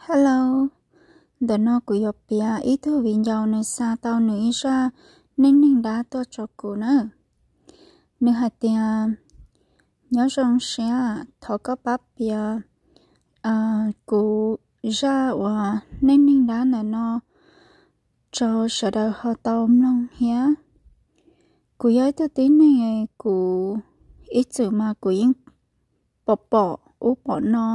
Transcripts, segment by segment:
Hello, ntawm no kuv yuav piav ib tug viv ncaus nws xa tau nws ib zaj neej neeg dab tuaj rau kuv na. Nws hais tias, nyob zoo siab, thov koj pab piav kuv zaj uas neej neeg dab ntawm no rau sawv daws ho tau mloog thiab. Kuv yog ib tug tib neeg, kuv ib txwm mas kuv yeej pom pom ub pom no,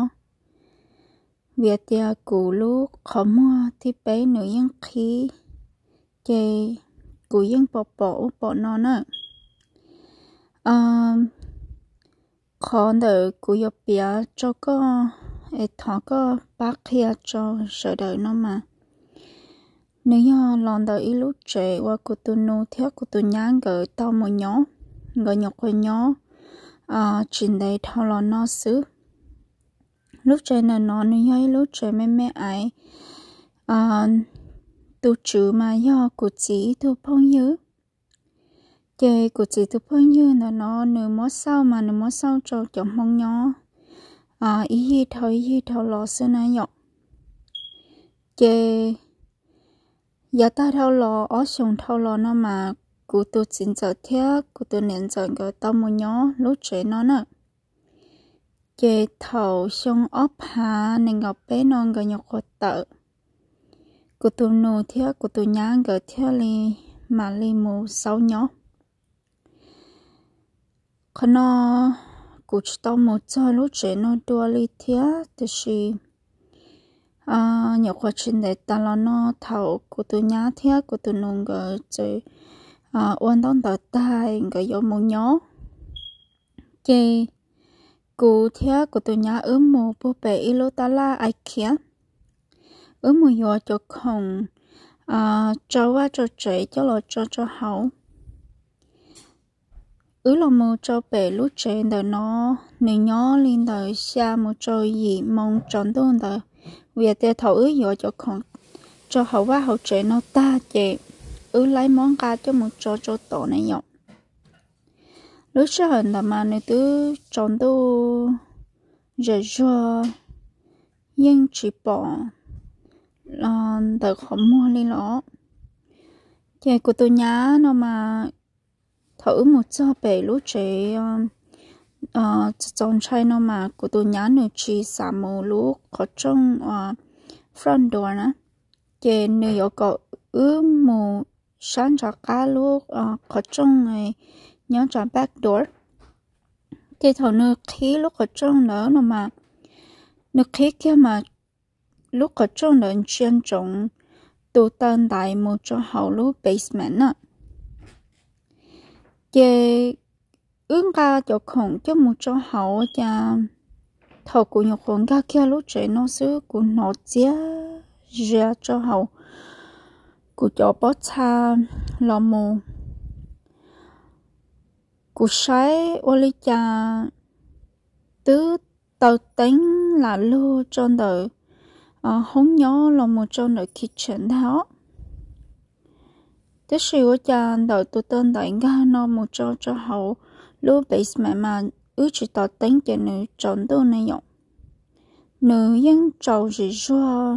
vim tias kuv lub qhov muag thib peb nws yeej qhib, ces kuv yeej pom pom ub pom no na. Qhov ntawm kuv yuav piav rau koj es thov koj pab qhia rau sawv daws no mas, nws yog los ntawm ib lub tsev uas kuv tus nus thiab kuv tus nyab nkawd tau mus nyob, nkawd nyuam qhuav nyob tsis ntev dhau los no xwb. Lub tsev ntawm no nws yog ib lub tsev me me aiv. Tus tswv mas yog kuv txiv ib tug phooj ywg. Ces kuv txiv tus phooj ywg ntawm no nws muab xauj mas nws muab xauj rau cov Hmoob nyob ib yig dhau ib yig dhau los xwb na yom. Ces yav tag dhau los ob xyoos dhau los no mas kuv tus txiv ntxawm thiab kuv tus niam ntxawm nkawd tau mus nyob lub tsev no na. Ces thaum xyoo ob phav nees nkaum peb no nkawd nyuam qhuav tawm, kuv tus nus thiab kuv tus nyab nkawd thiaj li mam li mus xauj nyob. Qhov no kuv tsis tau mus txog lub tsev no dua li thiab, tiam sis nyuam qhuav tsis ntev tas los no thaum kuv tus nyab thiab kuv tus nus nkawd txawm ua ntaub ntawv tag nkawd yuav mus nyob, ces kuv thiab kuv tus nyab wb mus puag pem ib lub tab laj IKEA, wb mus yuav cov khoom rau vaj rau tsev coj los tso rau hauv. Wb los mus rau pem lub tsev ntawm no, nws nyob li ntawm xya mus rau yim moo tsaus ntuj ntawd, vim tias thaum wb yuav cov khoom rau hauv vaj hauv tsev no tag ces wb laib muab nqa coj mus tso rau tom na yom. Lub sij hawm ntawd mas nws twb tsaus ntuj zem zuag, yeej tsis pom ntawm qhov muag li los. Ces kuv tus nyab no mas thaum wb mus txog pem lub tsev txaus ntshai no mas kuv tus nyab nws tsis xav mus lub qhov rooj front door na, ces nws yuav kom wb mus sab nram qab lub qhov rooj nyob rau back door. Ces thaum nws qhib lub qhov rooj ntawd no mas, nws qhib kiag mas lub qhov rooj ntawd ntsia ntsoov tus taw ntaiv mus rau hauv lub basement na. Ces wb nqa cov khoom coj mus rau hauv, cas thaum kuv nyuam qhuav nkag kiag lub tsev no xwb kuv hnov txias zias rau hauv kuv cov pob txha los mus. Kuv saib ua li cas twb taw teeb lam lug rau ntawm hoob nyob los mus rau ntawm kitchen ntag os. Tab sis ua cas ntawm tus taw ntaiv nkag no mus rau rau hauv lub basement mas wb tsis tos teeb ces nws tsaus ntuj ne yom. Nws yeej tsaus zim zuag,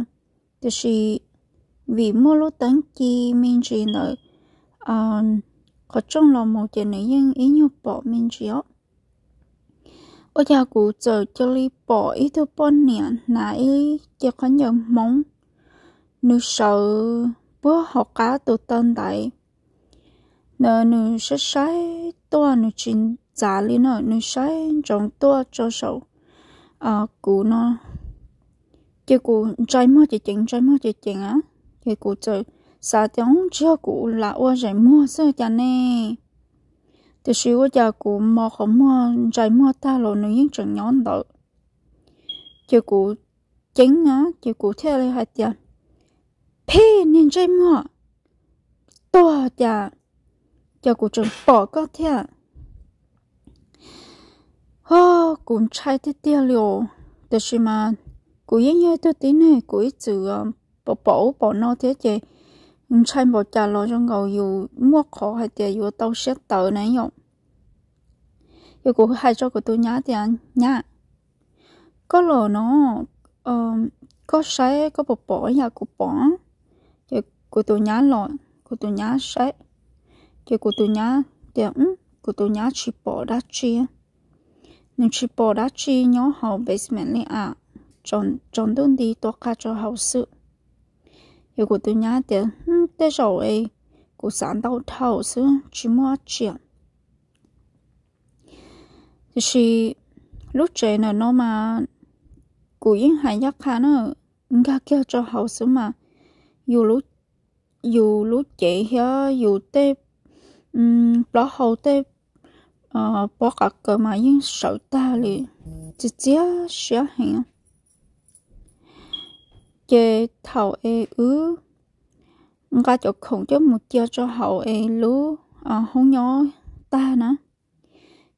tiam sis vim muaj lub teeb ci me ntsis ntawm qhov rooj los mus ces nws yeej ib nyuag pom me ntsis os. Ua cas kuv txawm cia li pom ib tug poj niam hnav ib ce khaub ncaws hmoob, nws sawv puag hauv qab tus taw ntaiv ntawd, nws saib saib tuaj, nws tsis txav li na, nws saib ntsoov tuaj rau saum kuv no. Ces kuv ntsais muag ceev ceev, ntsais muag ceev ceev a, ces kuv txawm xav tias tsis yog kuv lam ua zaim muag xwb cas ne. Tiam sis ua cas kuv mos qhov muag ntsais muag tag los nws yeej tseem nyob ntawd. Ces kuv ceeb a, ces kuv thiaj li hais tias, phij niag ntsej muag tuag, cas, cas kuv tseem pom koj thiab. Ho, kuv ntshai tiag tiag li os. Tiam sis mas kuv yeej yog ib tug tib neeg kuv ib txwm pom pom ub pom no thiab, ces ntshai npaum cas los zoo nkaus yus muaj qhov hais tias yuav tau siab tawv na yom. Ces kuv hais rau kuv tus nyab tias, nyab, koj los no, koj saib koj puas pom yam kuv pom? Ces kuv tus nyab los, kuv tus nyab saib, ces kuv tus nyab tias, kuv tus nyab tsis pom dab tsi. Nws tsis pom dab tsi nyob hauv basement li as, tsaus ntuj nti tuaj qab rau hauv xwb. Yog kuv tus nyab tias, tej zaum es kuv xav ntau dhau xwb, tsis muaj dab tsi. Tiam sis lub tsev ntawm no mas kuv yeej hais ncaj qha na, nkag kiag rau hauv xwb mas yus lub cev thiab yus tej plaub hau tej pob qav kaws mas yeej sawv tag li, txias txias siab heev. Ces thaum es wb nqa cov khoom coj mus cia rau hauv es lub hoob nyob tag na,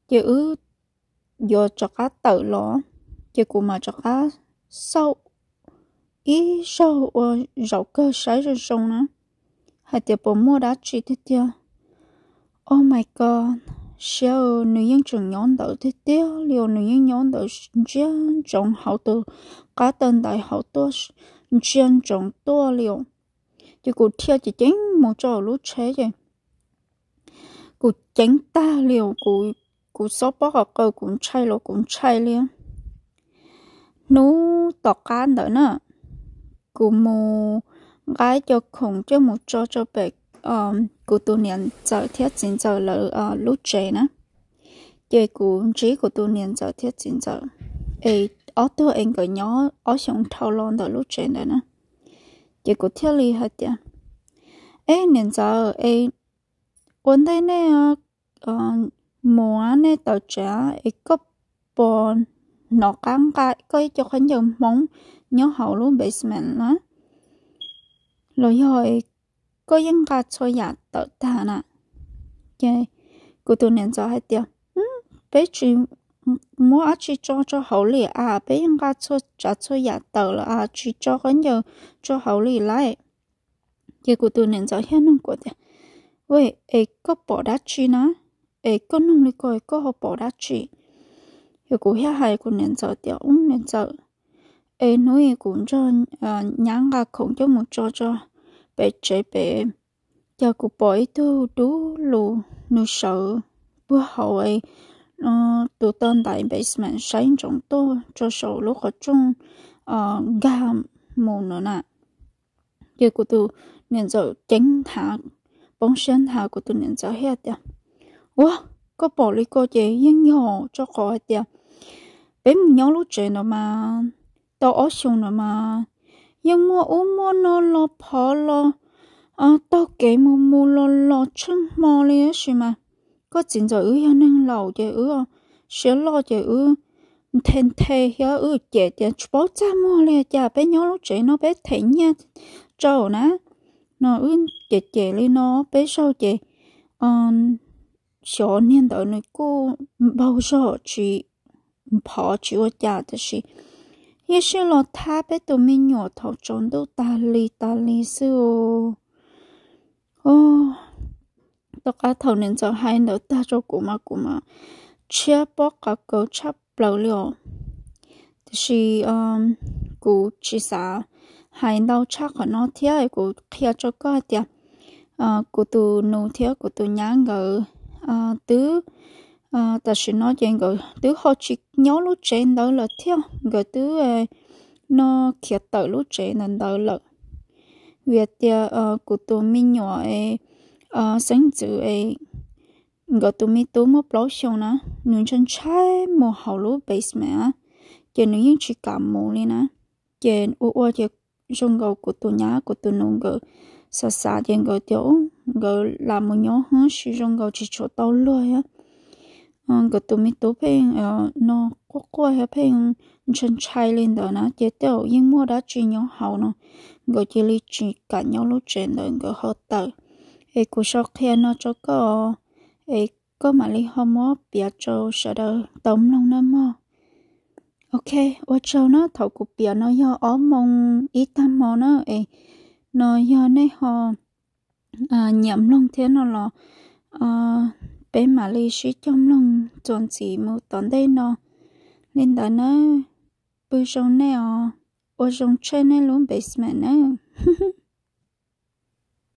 ces wb yuav rov qab tawm los, ces kuv mam rov qab xauj ib zaug ua zaum kawg saib zoo zoo na, hais tias puas muaj dab tsi tiag tiag. Oh my god, siab, nws yeej tseem nyob ntawd tiag tiag li os, nws yeej nyob ntawd ntsia ntsoov hauv tus qab taw ntaiv hauv tuaj, ntsia ntsoov tuaj li os. Ces kuv dhia ceev ceev mus rau lub tsheb ces kuv ceev tag li os, kuv xob pob qav kaws kuv ntshai los kuv ntshai li. Hnub tom qab ntawd na, kuv mus nqa cov khoom coj mus tso rau pem kuv tus niam ntxawm thiab txiv ntxawm lawv lub tsev na. Ces kuv ntsib kuv tus niam ntxawm thiab txiv ntxawm, es ob tug es nkawd nyob ob xyoos dhau los ntawm lub tsev ntawd na. Ces kuv thiaj li hais tias, eb niam ntxawm, es ua ntej nej mus nej tawm tsev es koj puas hnov qab nqa koj ib co khaub ncaws Hmoob nyob hauv lub basement na, los yog koj yeej nqa txhua yam tawm tag na? Ces kuv tus niam ntxawm hais tias, peb tsis muab dab tsi tso rau hauv li as, peb yeej nqa txhua tsav txhua yam tawm lawm as, tsis tso khaub ncaws rau hauv li lauj. Ces kuv tus niam ntxawm thiaj nug kuv tias, ua, es koj pom dab tsi na? Es koj nug li ko koj ho pom dab tsi? Ces kuv thiaj hais kuv niam ntxawm tias, ub niam ntxawm, es hnub i kuv nrog nyab nqa khoom coj mus tso tso pem tsev pem, cas kuv pom ib tug dub lug nws sawv puag hauv tus taw ntaiv basement saib ntsoov tuaj rau saum lub qhov rooj nkag mus no na. Ces kuv tus niam ntxawm ceev nthav, poob siab nthav, kuv tus niam ntxawm thiaj tias, ua, koj pom li ko ces yeej yog, rau qhov hais tias peb mus nyob lub tsev no mas tau ob xyoos no mas yeej muaj ub muaj no los phov los taug kev mus mus los los tsheej hmo li, tab sis mas koj txiv ntxawm wb yog neeg laus ces wb siab loj ces wb nthe nthe thiab wb cem tias tsis paub txaj muag li cas, peb nyob lub tsev no peb them nyiaj rau na, no wb cem cem li no peb zaug ces xyov niag ntawd nws kuj npaug zog tsis phov tsis ua cas, tab sis yeej sij los thab peb tus me nyuam thaum tsaus ntuj tas li tas li xwb. Tom qab thaum niam ntxawm hais ntawd tag rau kuv mas kuv mas tshiab pob qav kaws tshaj plaws li os. Tiam sis kuv tsis xav hais ntau tshaj qhov no thiab, kuv qhia rau koj hais tias kuv tus nus thiab kuv tus nyab nkawd twb, tam sim no ces nkawd twb ho tsis nyob lub tsev ntawd lawm thiab, nkawd twb no khiav tawm lub tsev ntawd ntawd lawm. Vim tias kuv tus me nyuam es xeeb ntxwv es nkawd tus me tub muaj plaub xyoo na, nws ntshai ntshai mus hauv lub basement, ces nws yeej tsis kam mus li na. Ces ua ua ces zoo nkaus kuv tus nyab kuv tus nus nkawd xav xav ces nkawd tias nkawd lam mus nyob hwb sis zoo nkaus tsis tshua tau luag thiab. Nkawd tus me tub pheej no quaj quaj thiab pheej ntshai ntshai li ntawd na, ces tej zaum yeej muaj dab tsi nyob hauv no, nkawd cia li tsis kam nyob lub tsev ntawd nkawd ho tawm. Es kuv sau qhia no rau koj, es koj mam li ho muab piav rau sawv daws tau mloog na mog. Ok, ua tsaug na, thaum kuv piav no yog ob moos ib tag hmo na, es no yog nej ho nyiam mloog thiab no los peb mam li sib cog mloog txuas ntxiv mus tom ntej no. Li ntawd na, pw zoo nej os. ua zoo tsheej nej lub basement nawb.